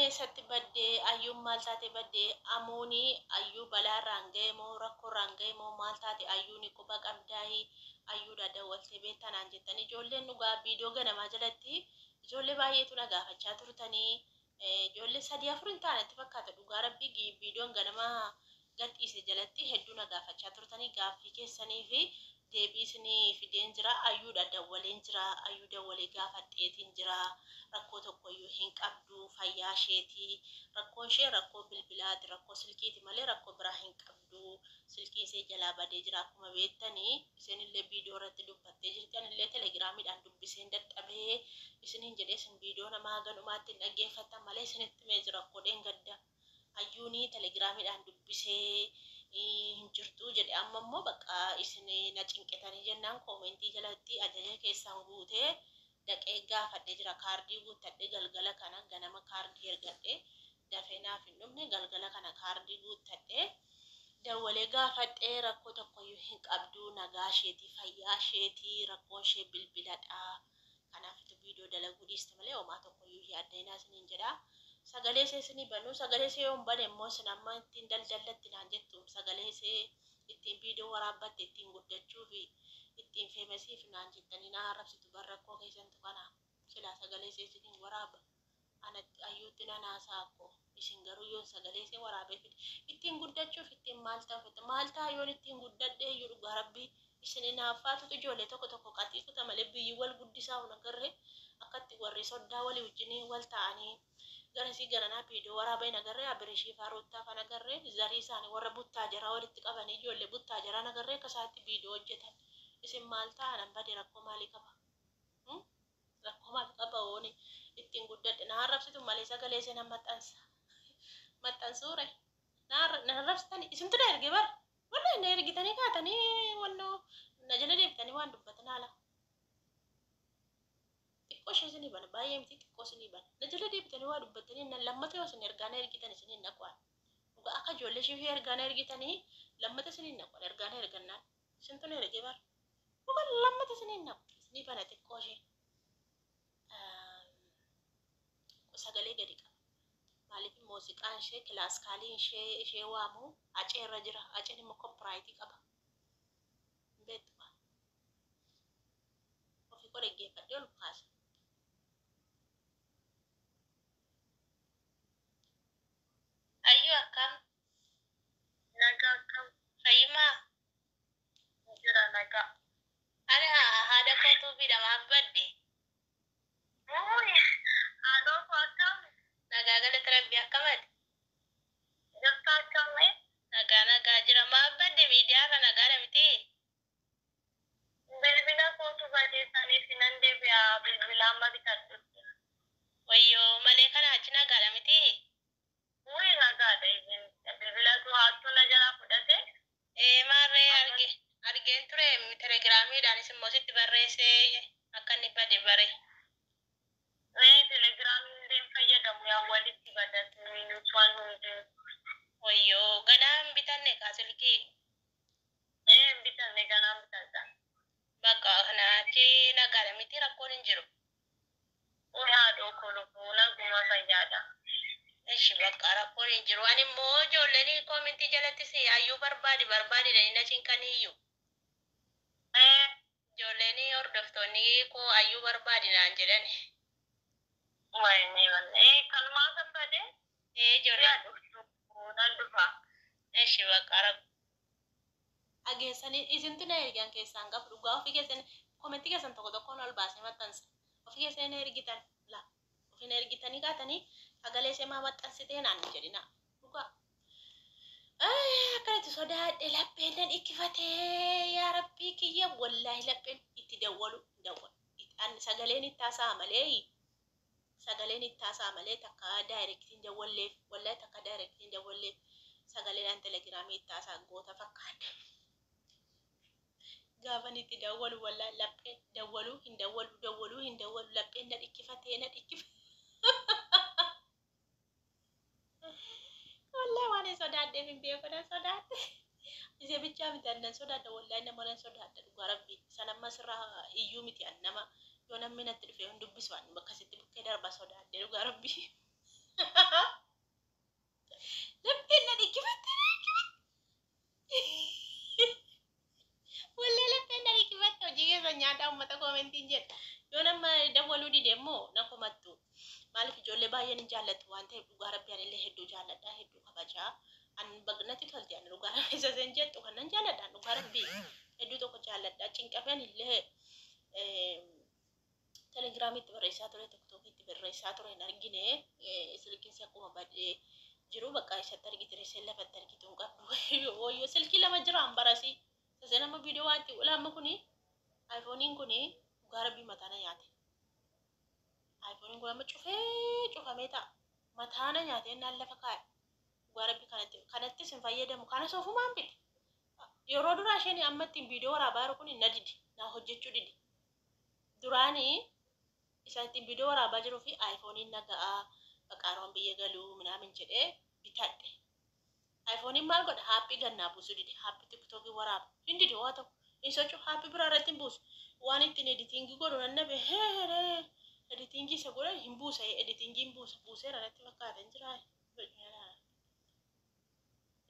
eessatti badde? Ayyuun maal taate badde? Amuuni Ayyuu balaa irraan ga'e moo rakkoo irraan ga'e moo maal taate Ayyuuni quba qabdaayi Ayyuudha dawwaltee beektaa naan jettan ijoolleen dhugaa viidiyoo ganamaa jalatti ijoollee baay'eetu na gaafachaa turtanii ijoollee sadii afur hin taane natti fakkaata dhugaa rabbii viidiyoon ganama gadhiise jalatti hedduu na gaafachaa turtanii gaaffii keessaniifi deebii isinii fideen jira Ayyuudha dawwaleen jira Ayyuu dawwalee gaafadheetiin jira rakkoo tokkoyyuu hin qabdu fayyaa isheeti rakkoon ishee rakkoo bilbilaati rakkoo silkiiti malee rakkoo biraa hin qabdu silkiin ishee jalaa badee jira akkuma beektani isheenillee viidiyoo irratti dubbattee jirti anillee telegiraamiidhaan dubbiseen dadhabee isiniin jedhee isin viidiyoo namaa haga dhumaatti hin dhaggeeffattan malee isinitti himee jira rakkoo dheengadda Ayyuuni telegiraamiidhaan dubbisee hin jirtuu jedhe amma immoo bakka isin na cinqitanii jennaan koomentii jalatti ajaja keessan guutee dhaqee gaafadhe jira kaardii guuttadhe galgala kana ganama kaardii ergadhe dafee naaf hin dhumne galgala kana kaardii guuttadhe dawwalee gaafadhe rakkoo tokkoyyuu hin qabdu nagaa isheetii fayyaa isheetii rakkoon ishee bilbiladha Kanaafitu video dalaguu dhiiste malee homaa tokkoyyuu hin yaadda'inaa isiniin jedha. Sagalee ishee isinii banuu sagalee ishee yoon bane immoo isin amma ittiin daldallatti naan jettu sagalee ishee ittiin video waraabbatte ittiin guddachuufi ittiin feemesiif naan jettanii na arrabsitu bar rakkoo keessantu kana silaa sagalee ishee isiniin waraaba anatti ayyuutti nan haasa'a akko isin garuu yoon sagalee ishee waraabee fide ittiin guddachuuf ittiin maal ta'u fedha maal ta'a yoon ittiin guddadhee iyyuu dhugaa rabbii isin inaaffaatutu ijoollee tokko tokko qaxii kuta malee biyyi wal guddisaa hun agarre akkatti warri soddaa walii wajjinii wal ta'anii garasii garanaa viidiyoo waraaba hin agarre abirishii faa ruuttaa faan agarre zarii isaanii warra buttaa jaraa walitti qabanii ijoollee buttaa jaraan agarre akka isaatti viidiyoo hojjetan isin maal ta'a nan bade rakkoo maalii qaba Rakkoo maal qaba wooni ittiin guddadhe na arrabsitu malee sagalee ishee nan maxxansa maxxansuure na arrabsitani isintu na erge bar wallahi na ergitanii kaatanii wannoo na jala deebitanii waan dubbatan haala xiqqoo ishee isinii bana baay'ee miti xiqqoo isinii bana na jala deebitanii waa dubbatanii nan lammata yoo isin ergaa na ergitan isinii hin dhaqu dhugaa akka ijoollee ishee ergaa na ergitanii lammata isinii hin dhaqu ergaa na ergannaan isintu na erge bar Dhuga lammata isinii hin naqu. Isinii bana xiqqoo ishee. Sagalee gadi qaba. Maaliif muuziqaan ishee kilaaskaaliin ishee ishee waamu acee irra jira. Aceen immoo koppiraayitii qaba. Hin beektu kaa. Ofii koo dhaggeeffadhee ol kaasa. Ayyuu akkam? Nagaa akkam? Fayyumaa? Jira nagaa. Ani haadha kootuu fi namaaf badde. Uuy haadhoo koo akkam? Nagaa galata rabbi akkam ati? Jirta akkam? Nagaa nagaa jira maaf badde miidiyaa irra nagaadha mitii? Bilbila kootu badee saniif nan deebi'a bilbila amma bitadhutti. Wayyoo malee kana achi nagaadha mitii? Wuy nagaadha eeyyeen bilbilatu haattuu na jalaa fudhate. Ee maarree arge argeen ture telegiraamiidhaanis immoo sitti barreessee akka inni bade bare. Ee telegiraamii illee hin fayyadamu yaa walitti bada simiinuus waan hundinuu. Wayyoo ganaa hin bitanne kaa silkii. Ee hin bitanne ganaan bitadha. Bakka kana achi nagaadha miti rakkoon hin jiru. Uy haadhoo koo lubbuu naguma fayyaadha. Eshi bakka rakkoon hin jiru. Ani immoo ijoolleen koomentii jalatti si hayyuu barbaadi barbaadi jedhanii na cinqaniiyyu. Ee. Ijoolleen hordoftoonni koo hayyuu barbaadi naan jedhani. Wayinee wanne ee kanumaa kan bade. Ee ijoolleen. Yaa dhuftu nan dhufa. Eshi bakka rakkoon. Dhageessanii isintu na erge an keessaan qabu dhugaa ofii keessan komentii keessan tokko tokkoon ol baasee maxxansa ofii keessanii na ergitan la ofii na ergitanii kaatanii sagalee ishee maa maxxansitee naan hin jedhinaa dhugaa akkanatti sodaadhe lapheen nan ikkifatee yaa rabbii kiyya wallaahi lapheen itti dawwalu hin dawwalu sagaleen itti haasa'a malee sagaleen itti haasa'a malee takka direct hin dawwalleef wallahi takka direct hin dawwalleef sagaleedhaan telegiraamii itti haasa'a goota fakkaadha gaafan itti dawwalu wallahi lapheen dawwaluu hin dawwalu dawwaluu hin dawwalu lapheen na dhikkifatee na dhikkifate Wallahi waan hin sodaadheef hin beeku nan sodaadhe. Isee bichaa miti an nan sodaadha wallahi nama nan sodaadha dhugaa rabbii. San amma sirraa iyyuu miti an nama yoo namni natti dhufe hin dubbisu an bakka sitti bukkee darba sodaadhe dhugaa rabbii. jedha. Yoo nama dawwaluu dide immoo na komattu. Maaliif ijoollee baay'een hin jaallattu waan ta'eef dhugaa rabbi anillee hedduu jaalladha, hedduu kabajaa. An natti tolti an dhugaa rabbi isa isheen jettu kan nan jaalladha an dhugaa rabbi hedduu tokko jaalladha. Cinqamee anillee telegiraamitti barreessaa ture, tiktookitti barreessaa ture hin argine. Silkiinsi akkuma badee jiru bakka isatti argite isheen lafatti argitu hin qabdu. Wayyoo silkii lama jira an barasii. Saseen amma viidiyoo waan itti ulaamma kuni ayfooniin kuni dhugaa rabbii mataa na nyaate. Ayfooniin kun amma cufee cufamee ta'a. Mataa na nyaate naan lafa kaa'e. Dhugaa rabbii kanatti kanattis hin fayyadamu. Kanas ofumaan bite. Yeroo duraa isheen amma ittiin viidiyoo waraabaa jiru kun na didi. Na hojjechuu didi. Duraanii isa ittiin viidiyoo waraabaa jiruu fi ayfooniin na ga'aa baqaaroon biyya galuu minaamin jedhee bitadhe. Ayfooniin maal godha? Aappii gannaa buusuu dide. Aappii tiktookii waraaba. Hin dide waa tokko. Hin socho'u. Aappii biraa irratti hin buusu. Waan ittiin editingii godhu nan dhabe. Heeree editingii isa godhan hin buusa. Editingii hin buusa. Buuseera natti fakkaata hin jiraa.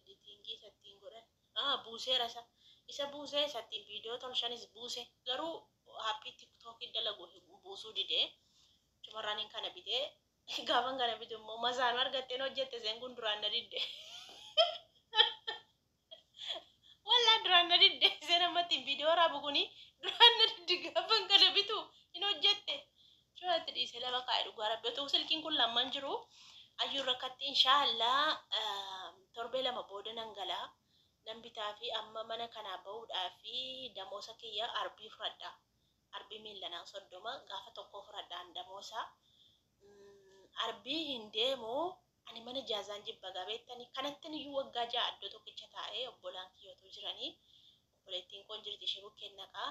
Editingii isa ittiin godhan. Buuseera isa. Isa buusee isa ittiin viidiyoo tolchanis buuse. Garuu aappii tiktookii dalagu buusuu dide. Chumarraan kana bitee gaafan kana bitu immoo masaanuu argatteen hojjette isheen kun duraan na didde. Wallaa duraan na didde isheen amma ittiin viidiyoo waraabu kuni duraan na didde gaafan kana bitu hin hojjette. Chumaatti dhiisee lafa kaa'e dhugaa rabbi otoo silkiin kun lamman jiru ayyuu rakkatti inshaallah torbee lama booda nan galaa. Nan bitaa fi amma mana kanaa bahuudhaa fi damoosa kiyya arbii fudhadha. Arbii miillanaa 30 gaafa tokko fudhadhaan damoosa. Arbii hin deemu ani mana jaazaan jibba gabeettani kanattin iyyuu waggaa 6 iddoo tokkicha taa'ee obbolaan kiyyootu jiranii obboleettiin koon jirti ishee bukkeen naqaa.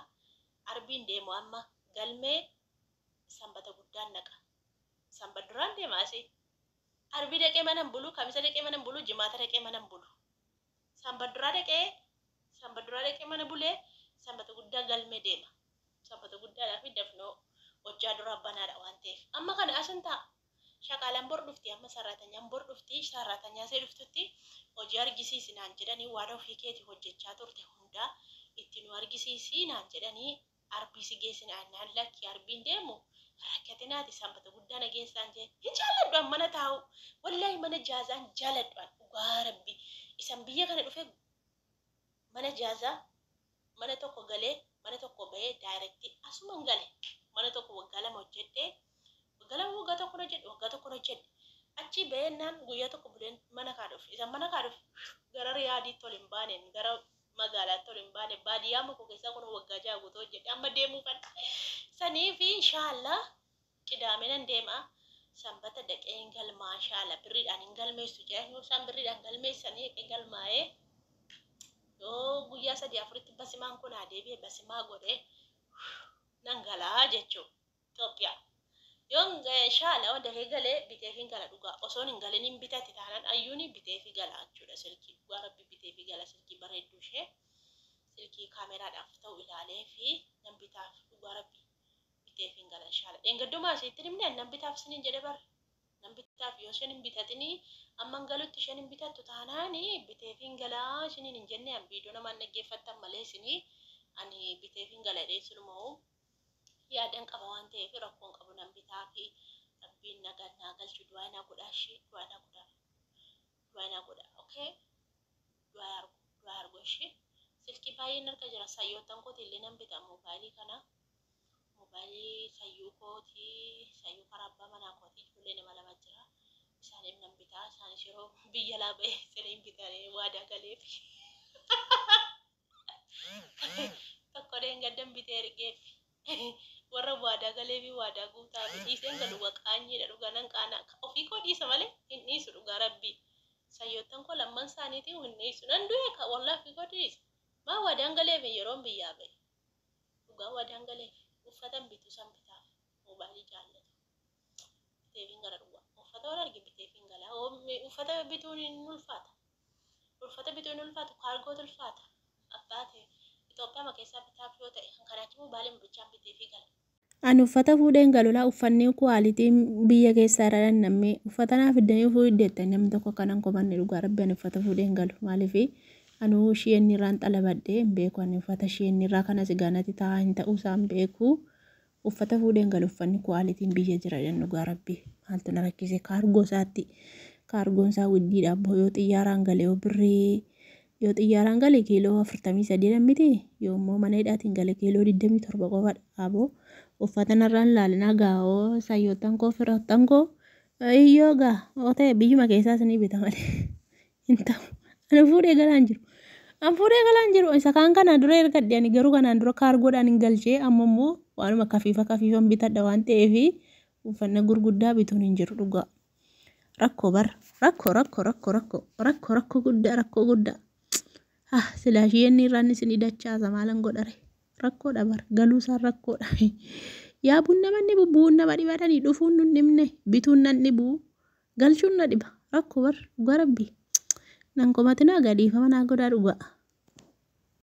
Arbiin deemu amma galmee sanbata guddaan naqa. Sanbat duraan deema asii. Arbii dhaqee mana hin bulu, kamisa dhaqee mana hin bulu, jimaata dhaqee mana hin bulu. Sanbat duraa dhaqee sanbat duraa dhaqee mana bulee sanbata guddaa galmee deema. Sanbata guddaadhaa fi dafnoo hojjaa duraa banaadha waan ta'eef. Amma kana asin ta'a. Shaqaalaan bor dhufti amma sarraatanyaan bor dhufti sarraatanyaa ishee dhuftutti hojii argisiisi naan jedhanii waan ofii keeti hojjechaa turte hundaa itti nu argisiisi naan jedhanii arbii si geessina naan lakki arbiin deemu rakkatinaati sanbata guddaa na geessaan jee hin jaalladhu an mana taa'u wallaahi mana jaazaan jaaladhu an dhugaa rabbi isan biyya kana dhufe mana jaazaa mana tokko galee mana tokko bahee daayirektii asuman gale mana tokko waggaa 2 hojjedhe waggaa 2 waggaa tokko hojjedhe waggaa tokko hojjedhe achi bahennaan guyyaa tokko buleen mana kaa dhufe isan mana kaa dhufe gara riyaadiitti ol hin baaneen gara magaalaatti ol hin baane baadiyyaa muku keessaa kun waggaa 6 guutuu hojjedhe amma deemuu kan sanii fi inshaallah qidaame nan deema sanbata dhaqee hin galmaa inshaallah birriidhaan hin galmeessu jedhan yoo isaan birriidhaan galmeessanii dhaqee galmaa'ee yoo guyyaa 3 4tti basimaan kun haa deebi'e basimaa godhee nan galaa jechuudha Itoophiyaa. Yoon inshaallah yoo dafee galee biteefin gala dhugaa osoon hin galin hin bitati taanaan ayyuuni biteefi gala jechuudha silkii dhugaa rabbi biteefi gala silkii bareedduu ishee silkii kaameraadhaaf ta'u ilaalee fi nan bitaaf dhugaa rabbi biteefin gala inshaallah. Dheengaddumaa isiitti himne nan bitaaf isiniin jedhe bara. Nan bitaaf yoo isheen hin bitatinii amman galutti isheen hin bitattu taanaani biteefin galaa isiniin hin jenne an viidiyoo namaan dhaggeeffattan malee isinii ani biteefin gala jedhee silumaa'u yaadan qaba waan ta'eef rakkoon qabu nan bitaa fi rabbiin nagaan naa galchu du'aa naa godhaa ishee du'aa naa godhaa du'aa naa godhaa okay du'aa argu du'aa argu ishee silkii baay'een harka jira sayyoottan kooti illee nan bita moobaayilii kana moobaayilii sayyuu kootii sayyuu karaa abbaa manaa kootii ijoollee nama lama jira isaaniif nan bitaa isaanis yeroo biyya laa ba'e isiniin bitanii waadaa galeef tokko dheengaddan bitee ergeef warra waadaa galee fi waadaa guutaa fi dhiiseen galu qaanyiidha dhugaa nan qaana ofii koo dhiisa malee hin dhiisu dhugaa rabbii sayyoottan koo lamman isaaniitiin hin dhiisu nan du'e ka wallaa ofii koo dhiisa maa waadaan galeef yeroon biyyaa ba'e dhugaa waadaan galeef uffatan bitu san bitaaf moobaayilii jaallatu biteefiin gara dhugaa uffata waan arge biteefiin gala uffata bituun hin ulfaata uffata bituun hin ulfaatu kaargootu ulfaata abbaa ta'e Itoophiyaa keessaa bitaaf yoo ta'e kan kanaachi moobaayilii bichaan biteefii gala. Ani uffata fuudheen galulaa uffanni kwaalitiin biyya keessaa irra namni uffata naa fiddanii fuudhettan namni tokko kanan komanne dhugaa rabbi ani uffata fuudheen galu maaliif anuu isheen irraan xalabadhee hin beeku ani uffata isheen irraa kanas gaanatti taa'aa hin ta'uu isaan beeku Uffata fuudheen galu uffanni kuwaalitiin biyya jira jedhan dhugaa rabbii. Maaltu na rakkise kaargoo isaatti. Kaargoon isaa widdiidha abboo yoo xiyyaaraan gale yoo birrii yoo xiyyaaraan gale kiiloo 43 miti yoo immoo mana hidhaatiin gale kiiloo 27 qofadha aboo. Uffata narraan laalinaa gaa'oo sayyoottan koo firoottan koo iyyoo gaa oo ta'e biyyuma keessaas ni bita malee hin ta'u. Ani fuudhee galaan jiru. An fuudhee galaan jiru. Isa kaan kanaan dura ergadhe ani garuu kanaan dura kaargoodhaan hin galchee amma immoo waanuma kafiifa kafiifan bitadha waan ta'eef uffanna gurguddaa bituun hin jiru dhugaa. Rakkoo bara rakkoo rakkoo rakkoo rakkoo rakkoo rakkoo guddaa rakkoo guddaa. Ah silaa isheen irraan isin dachaasa maalan godhare rakkoodha bara galuu isaan rakkoodha. Yaabuun nama dhibu bu'uun nama dhibadhanii dhufuun nun dhibne bituun nan dhibu galchuun na dhiba rakkoo bara dhugaa rabbi. Nan komatinaa gadhiifama naa godhaa dhugaa.